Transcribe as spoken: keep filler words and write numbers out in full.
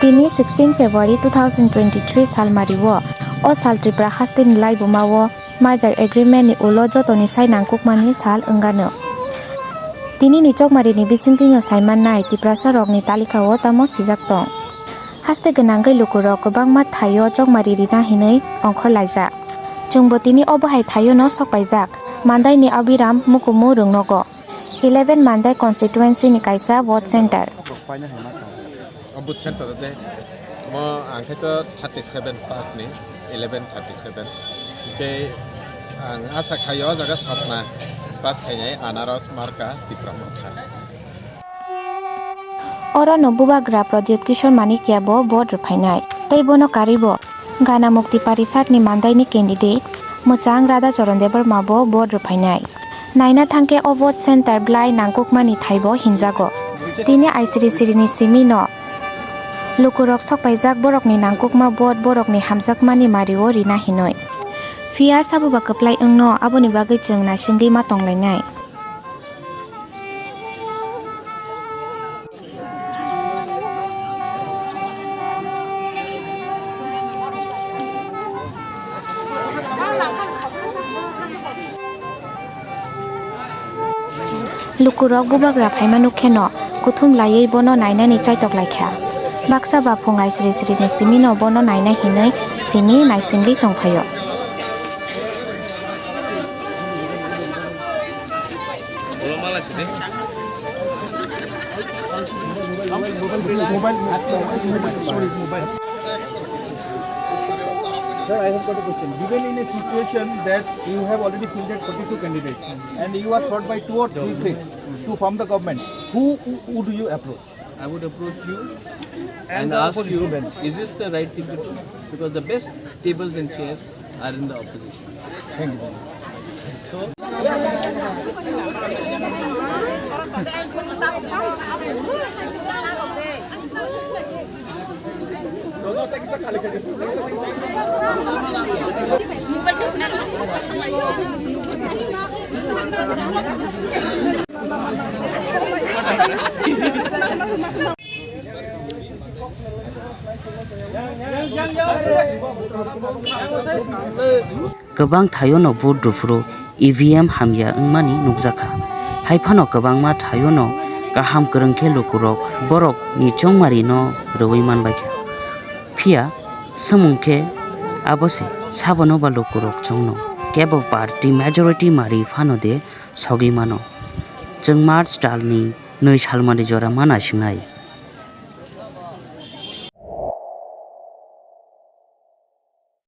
Tini sixteen February two thousand twenty-three salmario o sal Tripura hasteni laibumao merger agreement ni ulo jotoni sai nangkukmani sal wngano. Tini ni chokmarini bisingtwino saimannai Tiprasa rokni talikao tamo sijak tong. Haste gwnangwi lukurok kwbangma thaio chokmari rina hinwi ongkhorlaijak. Chwngbo tini obo hai thaiono sokpaijak. Mandaini Abiram Mukumu Rungnogo, eleven Mandai constituency ni kaisa vote center. Rok paina hai ma tong. O vote center de mo ang khe to thirty seven park ni eleven thirty seven. Hingke ang asa khaio o jaga sokna pass khainai anaros marka Tipra Motha. Orono Bubagra Pradyut Kishore Manikya bo vote rwphainai. Tei bono karwibo Gana Mukti Parishad ni mandaini candidate mwchang Radha Charan Debbarma bo vote rwphainai. Naina thangkhe o vote center bwlai nangkukmani thaibo hinjago. Tini aisiri sirini simino lukurok sokpaijak borokni nangkukma vote borokni hamjakmani mario rina hinwi. Phiya sabuba kwplai wngno aboni bagwi chwng naisingwi ma tonglainai. Lukurok bubagra phaima nukkheno kuthum laiwi bono nainani chaitok laikha. Baksa baphung aisiri sirini simino bono naina hinwi sini naisingwi tongphaio. Sir, I have got a question. Given in a situation that you have already fielded forty-two candidates and you are short by two or three seats to form the government, who, who, who do you approach? I would approach you and ask you, is this the right thing to do? Because the best tables and chairs are in the opposition. Thank you. Kwbang thaio no vote rwphuru E V M hamya wngmani nukjakha. Haiphano kwbangma thaio no kaham kwrwng khe lukurok borok ni chongmari no rwui manbaikha. Phiya swmwng khe abo se, sabono ba lukurok chwngno kebo party majority mari phano de sogwi mano. Chwng March talni nwi salmani jora ma naisingnai.